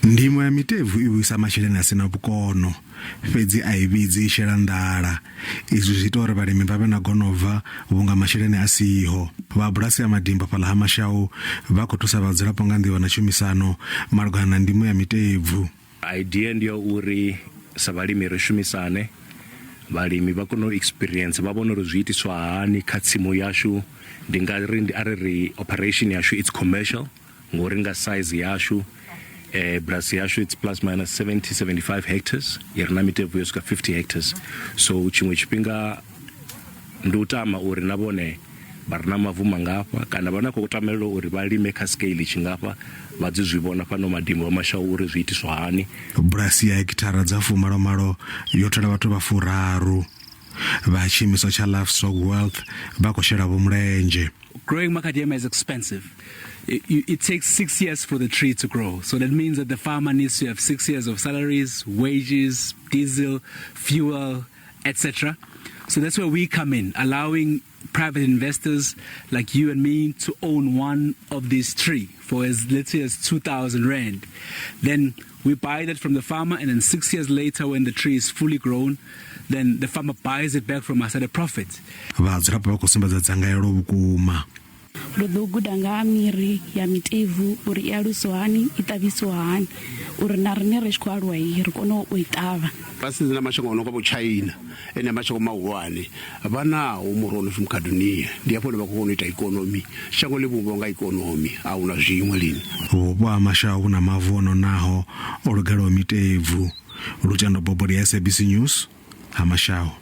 Ndimo ya mitebvu i vhuisa masheleni a sina vhukono, fhedzi a i vhidzi i shela nḓala. Izwi zwi ita uri vhalimi vha vhe na gonobva vhunga masheleni a siho. Vha bulasi ya Madimba fhaḽa ha Mashau vha khou thusa vhadzulapo nga nḓivho na tshumisano malugana na ndimo ya mitebvu. Idea ndi ya uri sa vhalimi ri shumisane, vhalimi vha kone u experience vha vhone uri zwi itiswa hani kha tsimu yashu. Ndi nga ri ndi a ri ri operation yashu it's commercial ngori nga size yashu eh, bulasi yashu it's plus minus 70 75 hectares i re na mitebvu yo swika 50 hectares. So tshiṅwe tshifhinga ndi u tama uri na vhone vha re na mavu mangafha kana vha na khou tamelela uri vha lime kha scale tshingafha vha dzi zwi vhona fhano Madimba wa Mashau uri zwi itiswa hani. Bulasi ya hekithara dza fumalomalo yo thola vhathu vha furaru. Vha tshiimiswa tsha Livestock Wealth vha khou shela vho mulenzhe. Growing macadamia is expensive. It takes 6 years for the tree to grow. So that means that the farmer needs to have 6 years of salaries, wages, diesel, fuel, etc. So that's where we come in, allowing private investors like you and me to own one of these tree for as little as 2,000 rand. Then we buy that from the farmer, and then 6 years later when the tree is fully grown, then the farmer buys it back from us at a profit. Vhadzulapo vha khou sumbedza dzangalelo vhukuma. Ndo ḓo guda nga ha miri ya mitebvu uri i aluswa hani, i ṱavhisiwa hani uri na riṋe ri tshi khou aluwa ri kone u i ṱavha. Vha sedze na mashango a no nga vho China ene a mashango mahulwane vha nawo muri o no pfi mukhadonia, ndi hafho hune vha khou kona u ita ikonomi. Shango ḽi vhumbiwa nga ikonomi a hu na zwiṅwe lini. Vhupo ha Mashau vhu na mavu o nonaho o lugelaho mitebvu. Lutendo Bobodi, SABC News, Ha Mashau.